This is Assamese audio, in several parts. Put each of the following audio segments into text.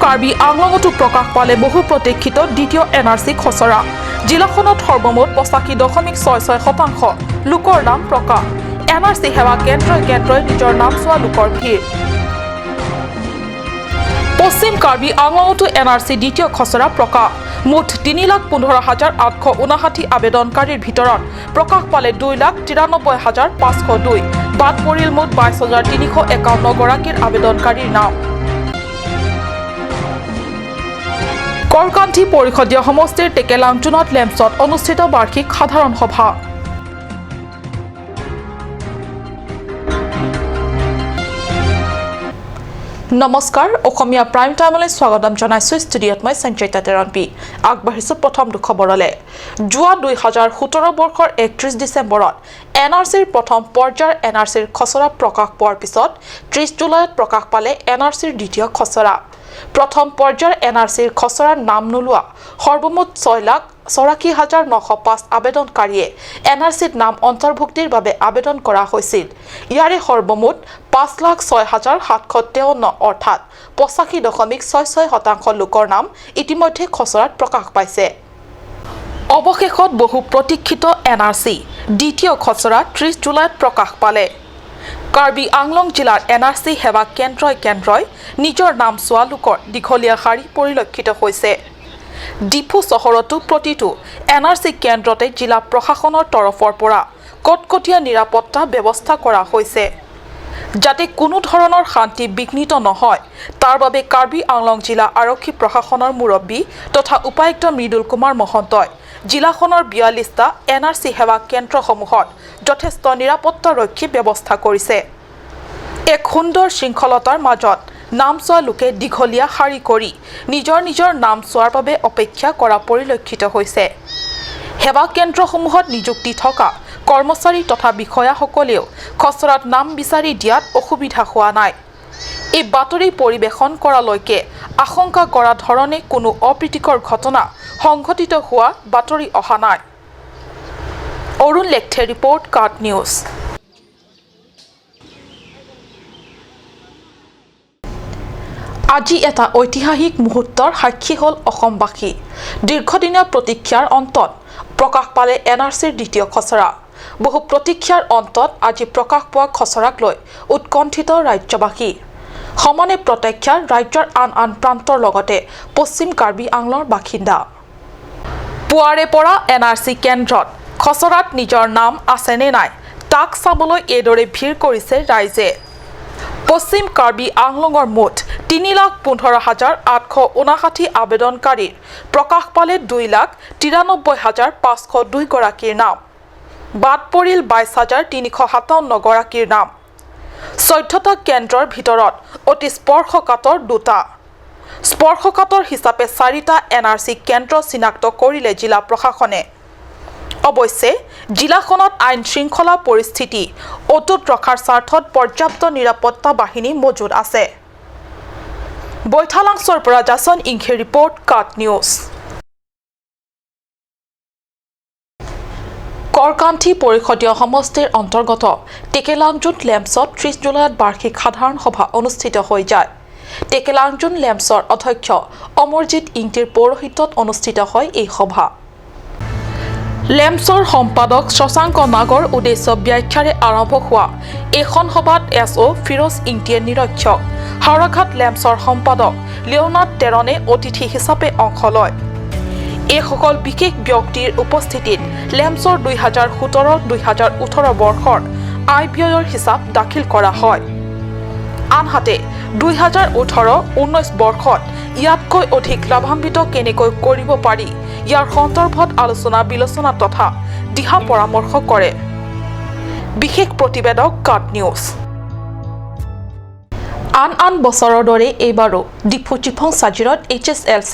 কাৰ্বি আংলঙতো প্ৰকাশ পালে বহু প্ৰতীক্ষিত দ্বিতীয় এনআৰচি খচৰা। জিলাখনত সৰ্বমুঠ 85.66% লোকৰ নাম প্ৰকাশ। এনআৰচি সেৱা কেন্দ্ৰই কেন্দ্ৰই নিজৰ নাম চোৱা লোকৰ ভিৰ। পশ্চিম কাৰ্বি আংলঙতো এনআৰচি দ্বিতীয় খচৰা প্ৰকাশ। মুঠ 3,15,859 আবেদনকাৰীৰ ভিতৰত প্ৰকাশ পালে 2,93,502। বাদ পৰিল মুঠ 22,351 গৰাকীৰ আবেদনকাৰীৰ নাম। কৰকান্থি পৰিষদীয় সমষ্টিৰ টেকেলাংজুনত লেম্পছত অনুষ্ঠিত বাৰ্ষিক সাধাৰণ সভা। নমস্কাৰ, অসমীয়া প্ৰাইম টাইমলৈ স্বাগতম জনাইছোঁ। ষ্টুডিঅ'ত মই সঞ্চয়িতা তেৰণপি। আগবাঢ়িছোঁ প্ৰথমটো খবৰলৈ। যোৱা 2017 বৰ্ষৰ 31 ডিচেম্বৰত এনআৰচিৰ প্ৰথম পৰ্যায়ৰ এনআৰচিৰ খচৰা প্ৰকাশ পোৱাৰ পিছত 30 জুলাইত প্ৰকাশ পালে এনআৰচিৰ দ্বিতীয় খচৰা। প্ৰথম পৰ্যায়ৰ এনআৰচিৰ খচৰাৰ নাম নোলোৱা সৰ্বমুঠ 6,84,905 আবেদনকাৰীয়ে এনআৰচিত নাম অন্তৰ্ভুক্তিৰ বাবে আবেদন কৰা হৈছিল। ইয়াৰে সৰ্বমুঠ 5,06,753 অৰ্থাৎ 85.66% লোকৰ নাম ইতিমধ্যে খচৰাত প্ৰকাশ পাইছে। অৱশেষত বহু প্ৰতীক্ষিত এনআৰচি দ্বিতীয় খচৰা 30 জুলাইত প্ৰকাশ পালে। কাৰ্বি আংলং জিলাৰ এনআৰচি সেৱা কেন্দ্ৰই কেন্দ্ৰই নিজৰ নাম চোৱা লোকৰ দীঘলীয়া শাৰী পৰিলক্ষিত হৈছে। ডিফু চহৰতো প্ৰতিটো এনআৰচি কেন্দ্ৰতে জিলা প্ৰশাসনৰ তৰফৰ পৰা কটকটীয়া নিৰাপত্তা ব্যৱস্থা কৰা হৈছে, যাতে কোনো ধৰণৰ শান্তি বিঘ্নিত নহয়। তাৰ বাবে কাৰ্বি আংলং জিলা আৰক্ষী প্ৰশাসনৰ মুৰব্বী তথা উপায়ুক্ত মৃদুল কুমাৰ মহন্তই জিলাখনৰ 42টা এনআৰচি সেৱা কেন্দ্ৰসমূহত যথেষ্ট নিৰাপত্তাৰক্ষী ব্যৱস্থা কৰিছে। এক সুন্দৰ শৃংখলতাৰ মাজত নাম চোৱা লোকে দীঘলীয়া শাৰী কৰি নিজৰ নিজৰ নাম চোৱাৰ বাবে অপেক্ষা কৰা পৰিলক্ষিত হৈছে। সেৱা কেন্দ্ৰসমূহত নিযুক্তি থকা কৰ্মচাৰী তথা বিষয়াসকলেও খচৰাত নাম বিচাৰি দিয়াত অসুবিধা হোৱা নাই। এই বাতৰি পৰিৱেশন কৰালৈকে আশংকা কৰা ধৰণে কোনো অপ্ৰীতিকৰ ঘটনা সংঘটিত হোৱা বাতৰি অহা নাই। অৰুণ লেখথে ৰিপৰ্ট, কাট নিউজ। আজি এটা ঐতিহাসিক মুহূৰ্তৰ সাক্ষী হ'ল অসমবাসী। দীৰ্ঘদিনীয়া প্ৰতীক্ষাৰ অন্তত প্ৰকাশ পালে এনআৰচিৰ দ্বিতীয় খচৰা। বহু প্ৰতীক্ষাৰ অন্তত আজি প্ৰকাশ পোৱা খচৰাক লৈ উৎকণ্ঠিত ৰাজ্যবাসী। সমানে প্ৰতীক্ষা ৰাজ্যৰ আন আন প্ৰান্তৰ লগতে পশ্চিম কাৰ্বি আংলঙৰ বাসিন্দা। পুৱাৰে পৰা এনআৰচি কেন্দ্ৰত খচৰাত নিজৰ নাম আছেনে নাই তাক চাবলৈ এইদৰে ভিৰ কৰিছে ৰাইজে। পশ্চিম কাৰ্বি আংলঙৰ মুঠ 3,15,859 আবেদনকাৰীৰ প্ৰকাশ পালে 2,93,502 গৰাকীৰ নাম। বাদ পৰিল 22,357 গৰাকীৰ নাম। 14টা কেন্দ্ৰৰ ভিতৰত অতি স্পৰ্শকাতৰ দুটা। স্পৰ্শকাতৰ হিচাপে 4টা এনআৰচি কেন্দ্ৰ চিনাক্ত কৰিলে জিলা প্ৰশাসনে। অৱশ্যে জিলাখনত আইন শৃংখলা পৰিস্থিতি অটুট ৰখাৰ স্বাৰ্থত পৰ্যাপ্ত নিৰাপত্তা বাহিনী মজুত আছে। বৈঠালাংছৰ পৰা জাছন ইংখে ৰিপৰ্ট, কাট নিউজ। কৰকান্থি পৰিষদীয় সমষ্টিৰ অন্তৰ্গত টেকেলাংজুন লেম্পছত 30 জুলাইত বাৰ্ষিক সাধাৰণ সভা অনুষ্ঠিত হৈ যায়। টেকেলাংজুন লেম্পছৰ অধ্যক্ষ অমৰজিৎ ইংটিৰ পৌৰোহিত্যত অনুষ্ঠিত হয় এই সভা। লেম্পছৰ সম্পাদক শশাংক নাগৰ উদ্দেশ্য ব্যাখ্যাৰে আৰম্ভ হোৱা এইখন সভাত এছ অ' ফিৰোজ ইংটিয়ে নিৰীক্ষক, হাওৰাঘাট লেম্পছৰ সম্পাদক লিঅ'নাৰ্ড টেৰণে অতিথি হিচাপে অংশ লয়। এইসকল বিশেষ ব্যক্তিৰ উপস্থিতিত লেম্পছৰ 2017-2018 বৰ্ষৰ আয় ব্যয়ৰ হিচাপ দাখিল কৰা হয়। আনহাতে 2018-19 বৰ্ষত ইয়াতকৈ অধিক লাভান্বিত কেনেকৈ কৰিব পাৰি ইয়াৰ সন্দৰ্ভত আলোচনা বিলোচনা তথা দিহা পৰামৰ্শ কৰে। বিশেষ প্ৰতিবেদক, কাট নিউজ। আন আন বছৰৰ দৰে এইবাৰো Diphu চিফং চাজিৰত HSLC,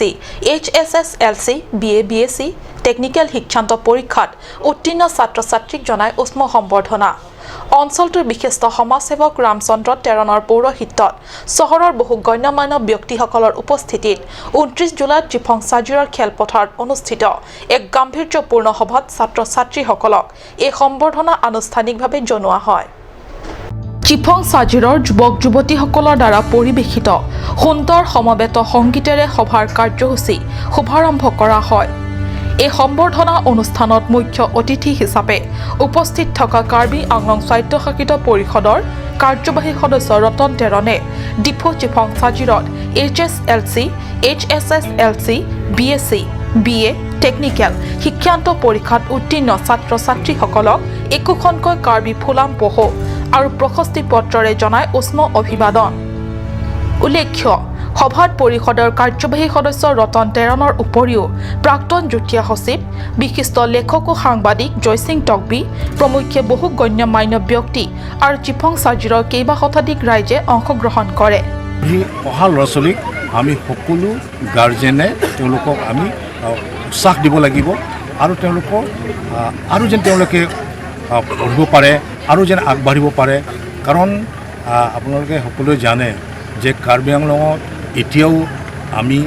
HSSLC, BA, BSc, technical শিক্ষান্ত পৰীক্ষাত উত্তীৰ্ণ ছাত্ৰ ছাত্ৰীক জনাই উষ্ম সম্বৰ্ধনা। অঞ্চলটোৰ বিশিষ্ট সমাজসেৱক ৰামচন্দ্ৰ তেৰণৰ পৌৰোহিত্যত চহৰৰ বহু গণ্যমান্য ব্যক্তিসকলৰ উপস্থিতিত 29 জুলাইত চিফং চাজিৰৰ খেলপথাৰত অনুষ্ঠিত এক গাম্ভীৰ্যপূৰ্ণ সভাত ছাত্ৰ ছাত্ৰীসকলক এই সম্বৰ্ধনা আনুষ্ঠানিকভাৱে জনোৱা হয়। চিফং চাজিৰৰ যুৱক যুৱতীসকলৰ দ্বাৰা পৰিৱেশিত সুন্দৰ সমবেত সংগীতেৰে সভাৰ কাৰ্যসূচী শুভাৰম্ভ কৰা হয়। এই সম্বৰ্ধনা অনুষ্ঠানত মুখ্য অতিথি হিচাপে উপস্থিত থকা কাৰ্বি আংলং স্বায়ত্তশাসিত পৰিষদৰ কাৰ্যবাহী সদস্য Ratan টেৰণে Diphu চিফং চাজিৰত HSLC, HSSLC, BSc, BA, technical শিক্ষান্ত পৰীক্ষাত উত্তীৰ্ণ ছাত্ৰ ছাত্ৰীসকলক একোখনকৈ কাৰ্বি ফুলাম পহু আৰু প্ৰশস্তি পত্ৰৰে জনাই উষ্ম অভিবাদন। উল্লেখ্য, সভাত পৰিষদৰ কাৰ্যবাহী সদস্য ৰতন টেৰণৰ উপৰিও প্ৰাক্তন যুটীয়া সচিব, বিশিষ্ট লেখক ও সাংবাদিক জয়সিং টকবি প্ৰমুখ্যে বহু গণ্যমান্য ব্যক্তি আৰু চিফং চাজিৰৰ কেইবা শতাধিক ৰাইজে অংশগ্ৰহণ কৰে। পঢ়ি অহা ল'ৰা ছোৱালীক আমি সকলো গাৰ্জেনে তেওঁলোকক আমি উৎসাহ দিব লাগিব আৰু তেওঁলোকৰ আৰু যেন তেওঁলোকে পঢ়িব পাৰে আৰু যেন আগবাঢ়িব পাৰে। কাৰণ আপোনালোকে সকলোৱে জানে যে কাৰ্বি আংলঙত এতিয়াও আমি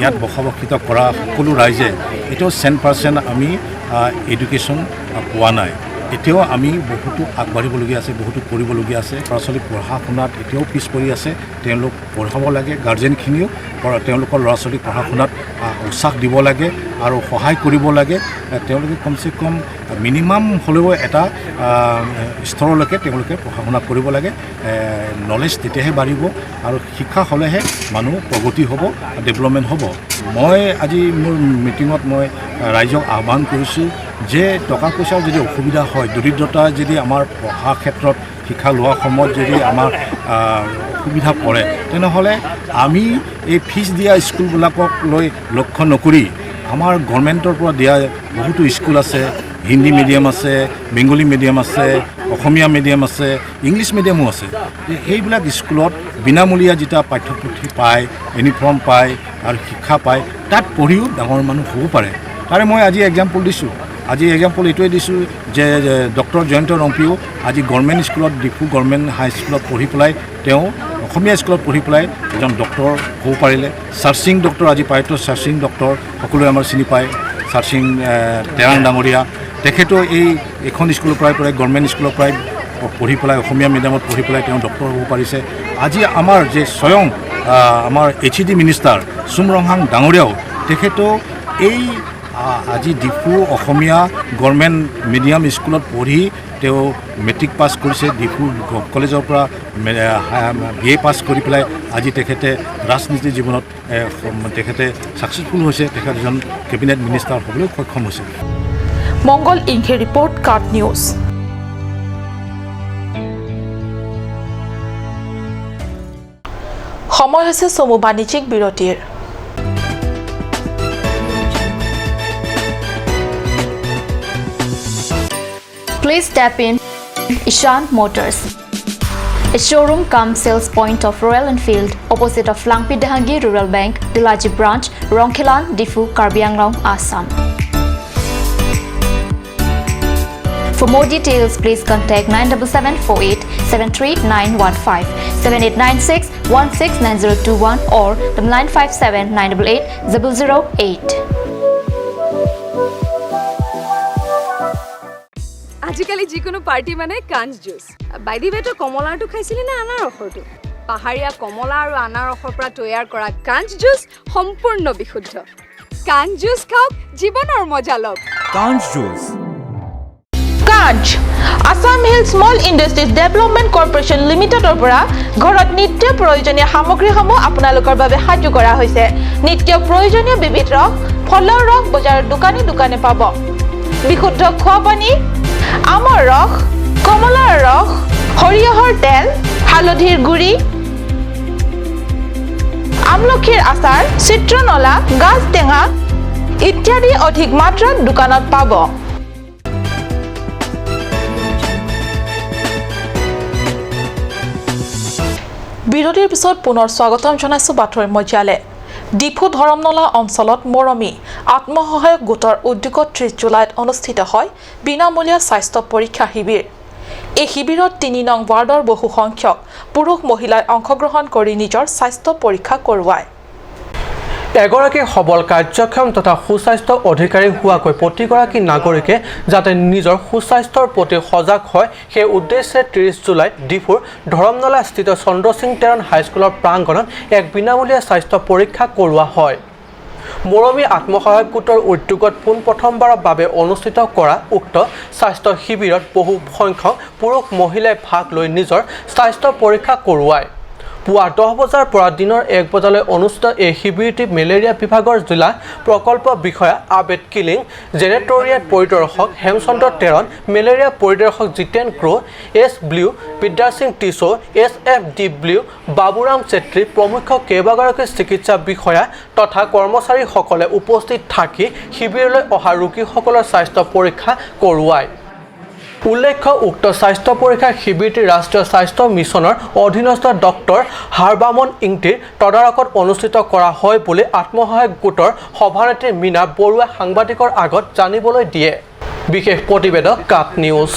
ইয়াত বসবাসিত কৰা সকলো ৰাইজে এতিয়াও 100% আমি এডুকেশ্যন পোৱা নাই। এতিয়াও আমি বহুতো আগবাঢ়িবলগীয়া আছে, বহুতো কৰিবলগীয়া আছে। ল'ৰা ছোৱালী পঢ়া শুনাত এতিয়াও পিছ পৰি আছে। তেওঁলোক পঢ়াব লাগে। গাৰ্জেনখিনিও তেওঁলোকৰ ল'ৰা ছোৱালীক পঢ়া শুনাত উৎসাহ দিব লাগে আৰু সহায় কৰিব লাগে। তেওঁলোকে কমচে কম মিনিমাম হ'লেও এটা স্তৰলৈকে তেওঁলোকে পঢ়া শুনা কৰিব লাগে। নলেজ তেতিয়াহে বাঢ়িব আৰু শিক্ষা হ'লেহে মানুহ প্ৰগতি হ'ব, ডেভেলপমেণ্ট হ'ব। মই আজি মোৰ মিটিঙত মই ৰাইজক আহ্বান কৰিছোঁ যে টকা পইচাৰ যদি অসুবিধা হয়, দৰিদ্ৰতা যদি আমাৰ পঢ়া ক্ষেত্ৰত, শিক্ষা লোৱাৰ সময়ত যদি আমাৰ অসুবিধা পৰে, তেনেহ'লে আমি এই ফিজ দিয়া স্কুলবিলাকক লৈ লক্ষ্য নকৰি আমাৰ গভৰ্ণমেণ্টৰ পৰা দিয়া বহুতো স্কুল আছে। হিন্দী মিডিয়াম আছে, বেংগলী মিডিয়াম আছে, অসমীয়া মিডিয়াম আছে, ইংলিছ মিডিয়ামো আছে। সেইবিলাক স্কুলত বিনামূলীয়া যেতিয়া পাঠ্যপুথি পায়, ইউনিফৰ্ম পায় আৰু শিক্ষা পায়, তাত পঢ়িও ডাঙৰ মানুহ হ'ব পাৰে। তাৰে মই আজি এক্সাম্পল দিছোঁ। আজি এক্সাম্পল এইটোৱে দিছোঁ যে ডক্টৰ জয়ন্ত ৰংপিও আজি গভৰ্ণমেণ্ট স্কুলত, ডিফু গভৰ্ণমেণ্ট হাইস্কুলত পঢ়ি পেলাই, তেওঁ অসমীয়া স্কুলত পঢ়ি পেলাই এজন ডক্টৰ হ'ব পাৰিলে। চাৰ্চিং ডক্টৰ, আজি পায়তো চাৰ্চিং ডক্টৰ সকলোৱে আমাৰ চিনি পায়, চাৰ্চিং টেৰাং ডাঙৰীয়া, তেখেতো এই এইখন স্কুলৰ পৰাই, গভৰ্ণমেণ্ট স্কুলৰ পৰাই পঢ়ি পেলাই, অসমীয়া মিডিয়ামত পঢ়ি পেলাই তেওঁ ডক্টৰ হ'ব পাৰিছে। আজি আমাৰ যে স্বয়ং আমাৰ এইচইডি মিনিষ্টাৰ চুম ৰংহাং ডাঙৰীয়াও, তেখেতেও এই আজি ডিফু অসমীয়া গভৰ্ণমেণ্ট মিডিয়াম স্কুলত পঢ়ি তেওঁ মেট্ৰিক পাছ কৰিছে। ডিফু কলেজৰ পৰা বি এ পাছ কৰি পেলাই আজি তেখেতে ৰাজনীতি জীৱনত তেখেতে ছাকচেছফুল হৈছে। তেখেত এজন কেবিনেট মিনিষ্টাৰ হ'বলৈ সক্ষম হৈছে। মংগল ইংহে ৰিপৰ্ট, কাট নিউজ। সময় হৈছে চমু বাণিজ্যিক বিৰতিৰ। Please step in Ishan Motors, a showroom cum sales point of Royal Enfield, opposite of Langpi Dahangi Rural Bank, Dulaji Branch, Rongkhilan, Diphu, Karbi Anglong, Assam. For more details, please contact 97748 73915, 7896 169021 or 957 988 008. আজিকালি যিকোনো পাৰ্টি মানে কাঞ্চ জুচ। বাই the ৱে, তই কমলাৰটো খাইছিলি নে আনাৰসৰটো? পাহাৰীয়া কমলা আৰু আনাৰসৰ পৰা তৈয়াৰ কৰা কাঞ্চ জুচ সম্পূৰ্ণ বিশুদ্ধ। কাঞ্চ জুচ খাওক, জীৱনৰ মজা লওক। কাঞ্চ juice. Kanch Assam hill small industries development corporation লিমিটেডৰ পৰা ঘৰত নিত্য প্ৰয়োজনীয় সামগ্ৰীসমূহ আপোনালোকৰ বাবে সাজু কৰা হৈছে। নিত্য প্ৰয়োজনীয় বিবিধ ৰস, ফলৰ ৰস বজাৰৰ দোকানে দোকানে পাব। বিশুদ্ধ খোৱা পানী, আমৰ ৰস, কমলাৰ ৰস, সৰিয়হৰ তেল, হালধিৰ গুড়ি, আমলখিৰ আচাৰ, চিত্ৰনলা, গাজ টেঙা ইত্যাদি অধিক মাত্ৰাত দোকানত পাব। বিৰতিৰ পিছত পুনৰ স্বাগতম জনাইছো বাতৰি মজিয়ালে। ডিফু ধৰমনলা অঞ্চলত মৰমী আত্মসহায়ক গোটৰ উদ্যোগত 30 জুলাইত অনুষ্ঠিত হয় বিনামূলীয়া স্বাস্থ্য পৰীক্ষা শিবিৰ। এই শিবিৰত 3 নং ৱাৰ্ডৰ বহু সংখ্যক পুৰুষ মহিলাই অংশগ্ৰহণ কৰি নিজৰ স্বাস্থ্য পৰীক্ষা কৰোৱায়। এগৰাকী সবল, কাৰ্যক্ষম তথা সুস্বাস্থ্য অধিকাৰী হোৱাকৈ প্ৰতিগৰাকী নাগৰিকে যাতে নিজৰ সুস্বাস্থ্যৰ প্ৰতি সজাগ হয়, সেই উদ্দেশ্যে 30 জুলাইত ডিফুৰ ধৰমনলাস্থিত চন্দ্ৰসিং টেৰণ হাইস্কুলৰ প্ৰাংগণত এক বিনামূলীয়া স্বাস্থ্য পৰীক্ষা কৰোৱা হয়। মৰমী আত্মসহায়ক গোটৰ উদ্যোগত পোনপ্ৰথমবাৰৰ বাবে অনুষ্ঠিত কৰা উক্ত স্বাস্থ্য শিবিৰত বহু সংখ্যক পুৰুষ মহিলাই ভাগ লৈ নিজৰ স্বাস্থ্য পৰীক্ষা কৰোৱায়। পুৱা 10 বজাৰ পৰা দিনৰ 1 বজালৈ অনুষ্ঠিত এই শিবিৰটি মেলেৰিয়া বিভাগৰ জিলা প্ৰকল্প বিষয়া আবেদ কিলিং, জেনেটৰিয়েট পৰিদৰ্শক হেমচন্দ্ৰ টেৰণ, মেলেৰিয়া পৰিদৰ্শক জিতেন ক্ৰ', এছ ব্লিউ বিদ্যাসিং টিছ', S F D W Baburam Chetry প্ৰমুখ কেইবাগৰাকী চিকিৎসা বিষয়া তথা কৰ্মচাৰীসকলে উপস্থিত থাকি শিবিৰলৈ অহা ৰোগীসকলৰ স্বাস্থ্য পৰীক্ষা কৰোৱায়। উল্লেখ্য, উক্ত স্বাস্থ্য পৰীক্ষা শিবিৰটি ৰাষ্ট্ৰীয় স্বাস্থ্য মিছনৰ অধীনস্থ ডক্টৰ হাৰবামন ইংটিৰ তদাৰকত অনুষ্ঠিত কৰা হয় বুলি আত্মসহায়ক গোটৰ সভানেত্ৰী মীনা বৰুৱাই সাংবাদিকৰ আগত জানিবলৈ দিয়ে। বিশেষ প্ৰতিবেদক, কাট নিউজ।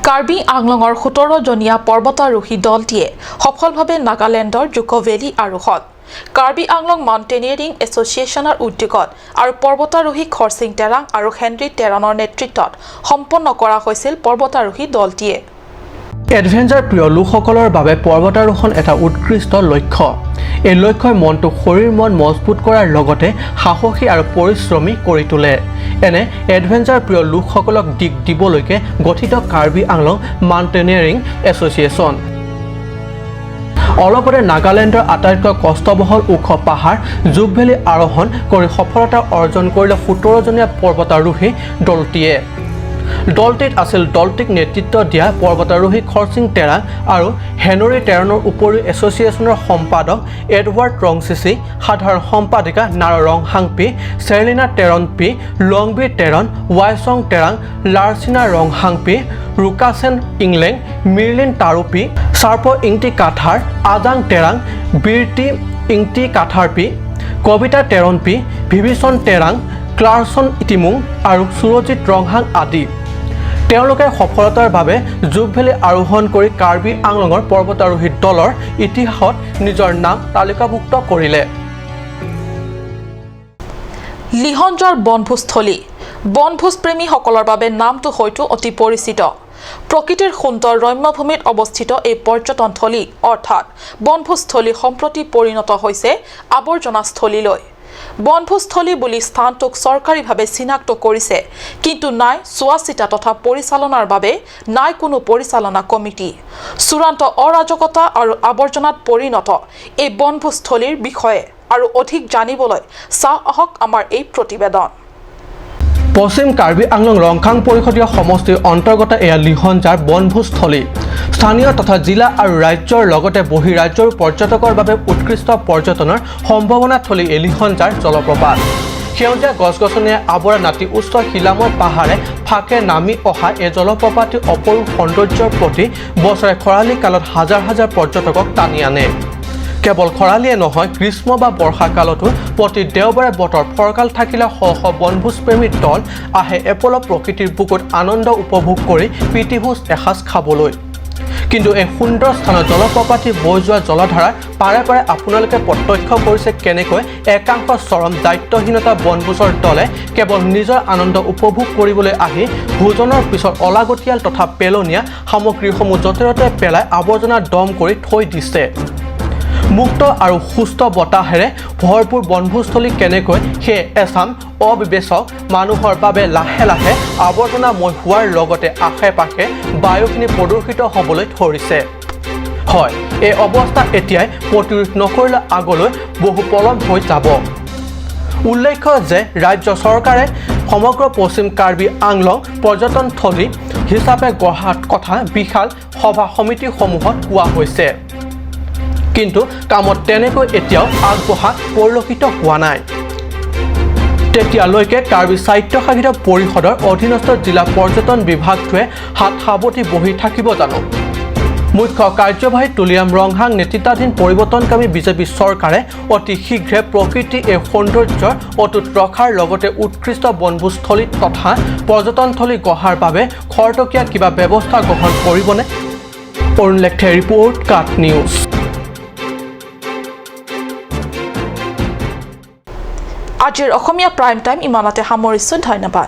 কাৰ্বি আংলঙৰ 17জনীয়া পৰ্বতাৰোহী দলটিয়ে সফলভাৱে নাগালেণ্ডৰ জুক' ভেলী আৰোহণ। কাৰ্বি আংলং মাউণ্টেনিয়াৰিং এছ'চিয়েশ্যনৰ উদ্যোগত আৰু পৰ্বতাৰোহী খৰচিং টেৰাং আৰু হেনৰী টেৰণৰ নেতৃত্বত সম্পন্ন কৰা হৈছিল পৰ্বতাৰোহী দলটিয়ে। এডভেঞ্চাৰ প্ৰিয় লোকসকলৰ বাবে পৰ্বতাৰোহণ এটা উৎকৃষ্ট লক্ষ্য। এই লক্ষ্যই মনটোক শৰীৰ মন মজবুত কৰাৰ লগতে সাহসী আৰু পৰিশ্ৰমী কৰি তোলে। এনে এডভেঞ্চাৰ প্ৰিয় লোকসকলক দিশ দিবলৈকে গঠিত কাৰ্বি আংলং মাউণ্টেনিয়াৰিং এছ'চিয়েশ্যন। অলপতে নাগালেণ্ডৰ আটাইতকৈ কষ্টবহল ওখ পাহাৰ জুক ভেলী আৰোহণ কৰি সফলতা অৰ্জন কৰিলে 17জনীয়া পৰ্বতাৰোহী দলটিয়ে। দলটিত আছিল দলটিক নেতৃত্ব দিয়া পৰ্বতাৰোহী খৰচিং টেৰাং আৰু হেনৰী টেৰণৰ উপৰিও এছ'চিয়েশ্যনৰ সম্পাদক এডৱাৰ্ড ৰংচিচি, সাধাৰণ সম্পাদিকা নাৰ ৰংহাংপি, চেৰলিনা টেৰণ পি, লংবি টেৰণ, ৱাইচং টেৰাং, লাৰচিনা ৰংহাংপি, ৰুকাচেন ইংলেং, মিৰ্লিন তাৰুপি, চাৰ্প ইংটি কাথাৰ, আজাং টেৰাং, বীৰটি ইংটি কাথাৰপি, কবিতা টেৰণ পি, ভিভিচন টেৰাং, ক্লাৰচন টিমুং আৰু সুৰজিত ৰংহাং আদি। তেওঁলোকে সফলতাৰ বাবে জুক ভেলী আৰোহণ কৰি কাৰ্বি আংলঙৰ পৰ্বতাৰোহী দলৰ ইতিহাসত নিজৰ নাম তালিকাভুক্ত কৰিলে। লিহঞ্জাৰ বনভোজস্থলী। বনভোজপ্ৰেমীসকলৰ বাবে নামটো হয়তো অতি পৰিচিত। প্ৰকৃতিৰ সুন্দৰ ৰম্যভূমিত অৱস্থিত এই পৰ্যটনথলী অৰ্থাৎ বনভোজস্থলী সম্প্ৰতি পৰিণত হৈছে আৱৰ্জনাস্থলীলৈ। বনভোজস্থলী বুলি স্থানটোক চৰকাৰীভাৱে চিনাক্ত কৰিছে, কিন্তু নাই চোৱা চিতা তথা পৰিচালনাৰ বাবে নাই কোনো পৰিচালনা কমিটি। চূড়ান্ত অৰাজকতা আৰু আৱৰ্জনাত পৰিণত এই বনভোজস্থলীৰ বিষয়ে আৰু অধিক জানিবলৈ চাওঁ আহক আমাৰ এই প্ৰতিবেদন। পশ্চিম কাৰ্বি আংলং ৰংখাং পৰিষদীয় সমষ্টিৰ অন্তৰ্গত এয়া লিহঞ্জাৰ বনভোজস্থলী। স্থানীয় তথা জিলা আৰু ৰাজ্যৰ লগতে বহিৰাজ্যৰ পৰ্যটকৰ বাবে উৎকৃষ্ট পৰ্যটনৰ সম্ভাৱনাথলী এই লিহঞ্জাৰ জলপ্ৰপাত। সেউজীয়া গছ গছনিয়ে আৱৰা নাতি উচ্চ শিলাময় পাহাৰে ফাঁকে নামি অহা এই জলপ্ৰপাতটি অপৰূপ সৌন্দৰ্যৰ প্ৰতি বছৰে খৰালি কালত হাজাৰ হাজাৰ পৰ্যটকক টানি আনে। কেৱল খৰালিয়ে নহয়, গ্ৰীষ্ম বা বৰ্ষাকালতো প্ৰতি দেওবাৰে বতৰ ফৰকাল থাকিলে শ শ বনভোজপ্ৰেমীৰ দল আহে এপলক প্ৰকৃতিৰ বুকুত আনন্দ উপভোগ কৰি প্ৰীতিভোজ এসাঁজ খাবলৈ। কিন্তু এই সুন্দৰ স্থানত জলপ্ৰপাতটি বৈ যোৱা জলধাৰাৰ পাৰে পাৰে আপোনালোকে প্ৰত্যক্ষ কৰিছে কেনেকৈ একাংশ চৰম দায়িত্বহীনতা বনভোজৰ দলে কেৱল নিজৰ আনন্দ উপভোগ কৰিবলৈ আহি ভোজনৰ পিছত অলাগতিয়াল তথা পেলনীয়া সামগ্ৰীসমূহ য'তে ত'তে পেলাই আৱৰ্জনা দম কৰি থৈ দিছে। মুক্ত আৰু সুস্থ বতাহেৰে ভৰপূৰ বনভোজস্থলী কেনেকৈ সেই এচাম অবিবেচক মানুহৰ বাবে লাহে লাহে আৱৰ্জনাময় হোৱাৰ লগতে আশে পাশে বায়ুখিনি প্ৰদূষিত হ'বলৈ ধৰিছে। হয়, এই অৱস্থা এতিয়াই প্ৰতিৰোধ নকৰিলে আগলৈ বহু পলম হৈ যাব। উল্লেখ্য যে ৰাজ্য চৰকাৰে সমগ্ৰ পশ্চিম কাৰ্বি আংলং পৰ্যটনথলী হিচাপে গঢ়াৰ কথা বিশাল সভা সমিতিসমূহত কোৱা হৈছে। কিন্তু কামত তেনেকৈ এতিয়াও আগবঢ়া পৰিলক্ষিত হোৱা নাই। তেতিয়ালৈকে কাৰ্বি স্বায়ত্তশাসিত পৰিষদৰ অধীনস্থ জিলা পৰ্যটন বিভাগটোৱে হাত সাৱটি বহি থাকিব জানো? মুখ্য কাৰ্যবাহী তুলিৰাম ৰংহাং নেতৃত্বাধীন পৰিৱৰ্তনকামী বিজেপি চৰকাৰে অতি শীঘ্ৰে প্ৰকৃতিৰ এই সৌন্দৰ্য অটুট ৰখাৰ লগতে উৎকৃষ্ট বনভোজস্থলী তথা পৰ্যটনথলী গঢ়াৰ বাবে খৰতকীয়া কিবা ব্যৱস্থা গ্ৰহণ কৰিবনে? অৰুণ লেখথে ৰিপৰ্ট, কাট নিউজ। আজিৰ অসমীয়া প্ৰাইম টাইম ইমানতে সামৰিছোঁ। ধন্যবাদ।